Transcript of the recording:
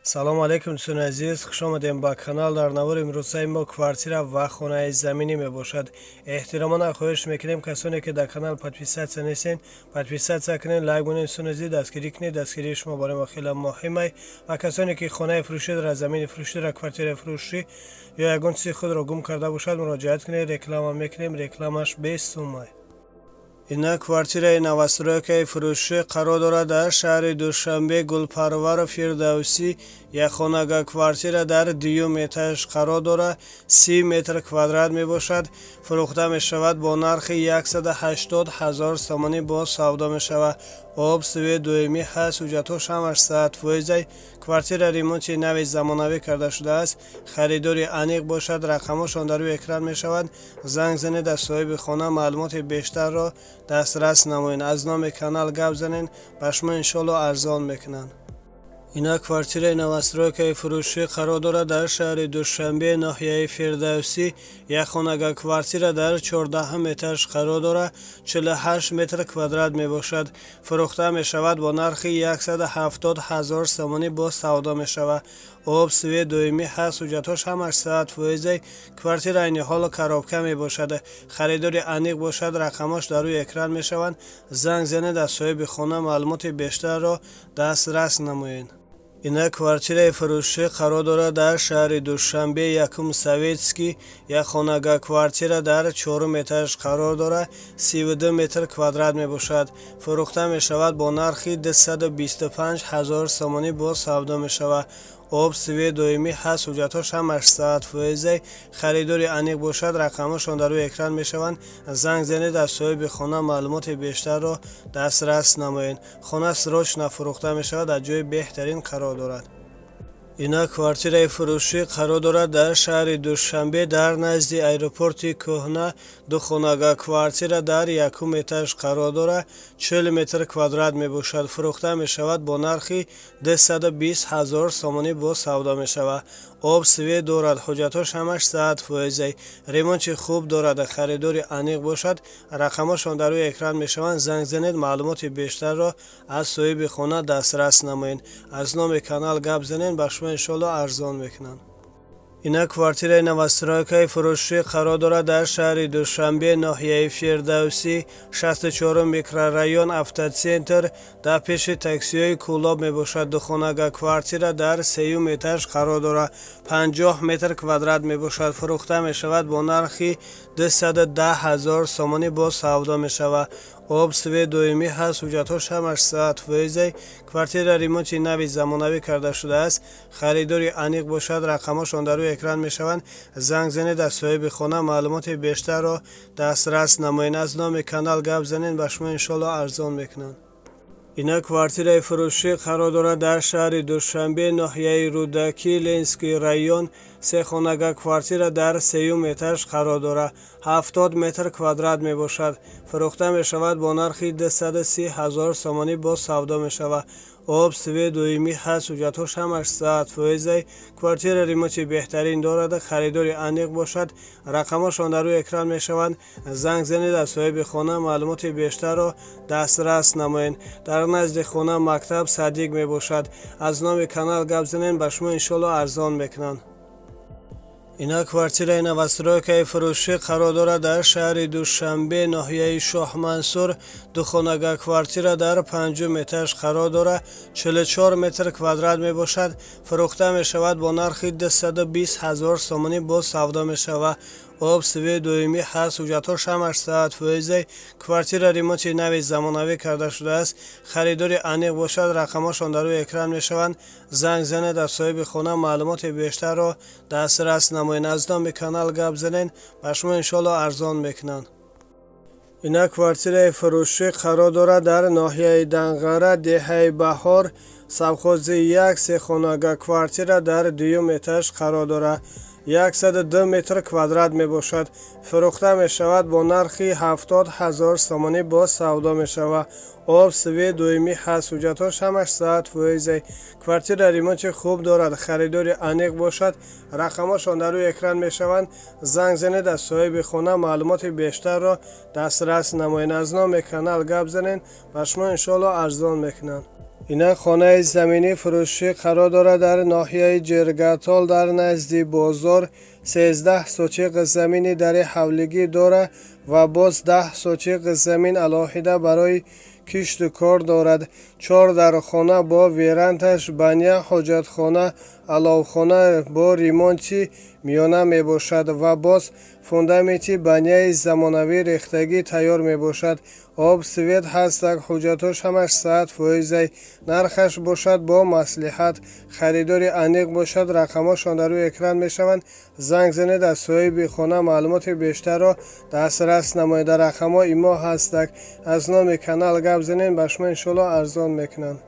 Салому алейкум, дӯстони азиз, хуш омадем ба канал. Дар навори имрӯзаи мо квартира ва хонаи заминӣ мебошад. Эҳтиромона хоҳиш мекунем, касоне ки дар канал подписаться нестен, подписаться кунед, лайк монед. Дӯстони азиз, дастгирӣ кунед, дастгирии шумо барои мо хеле муҳимай. Ва касоне ки хонаи фурӯшӣ дорад, замини фурӯшӣ дорад, квартираи фурӯшӣ ё ягон чизи худро гум карда бошад, муроҷиат кунед, реклама мекунем, рекламаш бесумай. Ина квартираи новостройкаи фурӯшӣ қарор дорад дар шаҳри Душанбе, Гулпарвару Фирдавсӣ. Якхонага квартира дар дуюм этаж қарор дорад, 30 метр квадрат мебошад. Фурӯхта мешавад бо нархи 180 ҳазор сомонӣ, боз савдо мешавад. Об, свет доимӣ ҳаст, ҳуҷҷатҳош ҳамаш 100%. Квартира ремонти нави замонавӣ карда шудааст. Харидори аниқ бошад, рақамҳошон дар рӯи экран мешавад, занг занед, аз соҳиби хона маълумоти бештарро дастрас намоед. Аз номи канал гап занед, ба шумо иншоалло арзон мекунанд. Ина квартираи новостройкаи фурӯшӣ қарор дорад дар шаҳри Душанбе, ноҳияи Фирдавсӣ. Якхонага квартира дар 14-ҳум этаж қарор дорад, 48 метр квадрат мебошад. Фурӯхта мешавад бо нархи 170 ҳазор сомонӣ, боз савдо мешавад. Об, свет доимӣ ҳаст, ҳуҷҷатҳош ҳамаш 100%. Квартира айни ҳол коробка мебошад. Харидори аниқ бошад, рақамҳош дар рӯи экран мешаванд, занг занед, аз соҳиби хона маълумоти бештарро дастрас намоед. Ина квартираи фурӯшӣ қарор дорад дар шаҳри Душанбе, Якум Советский. Якхонага квартира дар чорум этаж қарор дорад, 32 метр квадрат мебошад. Фурӯхта мешавад бо нархи 225 ҳазор сомонӣ, боз савдо мешавад. Об, свет доимӣ ҳаст, ҳуҷҷатҳош ҳамаш 100%. Харидори аниқ бошад, рақамҳошон дар рӯи экран мешаванд, занг занед, аз соҳиби хона маълумоти бештарро дастрас намоед. Хона срочно фурӯхта мешавад, дар ҷои беҳтарин қарор дорад. Ина квартираи фурӯшӣ қарор дорад дар шаҳри Душанбе, дар назди аэропорти кӯҳна. Духонага квартира дар якум этаж қарор дорад, 40 метр квадрат мебошад. Фурӯхта мешавад бо нархи 220 ҳазор сомонӣ, боз савдо мешавад. Об, свет дорад, ҳуҷҷатҳош ҳамаш 100%, ремонти хуб дорад. Харидори аниқ бошад, рақамҳошон дар рӯи экран мешаванд, занг занед, маълумоти бештарро аз соҳиби хона дастрас намоед. Аз номи канал гап занед, ба шумо иншоалло арзон мекунанд. Ина квартираи новостройкаи фурӯшӣ қарор дорад дар шаҳри Душанбе, ноҳияи Фирдавсӣ, 64 микрорайон, Автоцентр, дар пеши таксиҳои Кӯлоб мебошад. Духонага квартира дар сеюм этаж қарор дорад, 50 метр квадрат мебошад. Фурӯхта мешавад бо нархи 210 ҳазор сомонӣ, боз савдо мешавад. Об, свет доимӣ ҳаст, ҳуҷҷатҳош ҳамаш 100%. Квартира ремонти нави замонавӣ карда шудааст. Харидори аниқ бошад, рақамҳошон дар рӯи экран мешаванд, занг занед, аз соҳиби хона маълумоти бештарро дастрас намоед. Аз номи канал гап занед, ба шумо иншоалло арзон мекунанд. Ина квартираи фурӯшӣ қарор дорад дар шаҳри Душанбе, ноҳияи Рӯдакӣ, Ленинский район. Сехонага квартира дар сеюм этаж қарор дорад, 70 метр квадрат мебошад. Фурӯхта мешавад бо нархи 230 ҳазор сомонӣ, боз савдо мешавад. Об, свет доимӣ ҳаст, ҳуҷҷатҳош ҳамаш 100%. Квартира ремонти беҳтарин дорад. Харидори аниқ бошад, рақамҳошон дар рӯи экран мешаванд, занг занед, аз соҳиби хона маълумоти бештарро дастрас намоед. Дар назди хона мактаб, садик мебошад. Аз номи канал гап занед, ба шумо иншоалло арзон мекунанд. Ина квартираи новостройкаи фурӯшӣ қарор дорад дар шаҳри Душанбе, ноҳияи Шоҳмансур. Духонага квартира дар панҷум этаж қарор дорад, 44 метр квадрат мебошад. Фурӯхта мешавад бо нархи 220 ҳазор сомонӣ, боз савдо мешавад. Об, свет доимӣ ҳаст, ҳуҷҷатҳош ҳамаш 100%. Квартира ремонти нави замонавӣ карда шудааст. Харидори аниқ бошад, рақамҳошон дар рӯи экран мешаванд, занг занед, аз соҳиби хона маълумоти бештарро дастрас намоед. Аз номи канал гап занед, ба шумо иншоалло арзон мекунанд. Ина квартираи фурӯшӣ қарор дорад дар ноҳияи Данғара, деҳаи Баҳор, совхози як. Сехонага квартира дар дуюм этаж қарор дорад, 102 метр квадрат мебошад. Фурӯхта мешавад бо нархи 70 ҳазор сомонӣ, боз савдо мешавад. Об, свет доимӣ ҳаст, ҳуҷҷатҳош ҳамаш 100%. Квартира ремонти хуб дорад. Харидори аниқ бошад, рақамҳошон дар рӯи экран мешаванд, занг занед, аз соҳиби хона маълумоти бештарро дастрас намоед. Аз номи канал гап занед, ба шумо иншоалло арзон мекунанд. Ина хонаи заминӣ фурӯшӣ қарор дорад дар ноҳияи Ҷиргатол, дар назди бозор. 13 сотиқ замини дари ҳавлигӣ дора ва боз 10 сотиқ замин алоҳида барои кишту кор дорад. Чор дархона бо верандаш, баня, ҳоҷатхона, аловхона бо ремонти миёна мебошад ва боз фундаменти баняи замонавӣ рехтагӣ тайёр мебошад. Об, свет ҳастак, ҳуҷҷатош ҳамаш 100%-ай. Нархаш бошад бо маслиҳат. Харидори аниқ бошад, рақамҳошон дар рӯи экран мешаванд, занг занед, аз соҳиби хона маълумоти бештарро дастрас намоед. Дар рақамҳо имо ҳастак, аз номи канал гап занед, ба шумо иншоалло арзон мекунанд.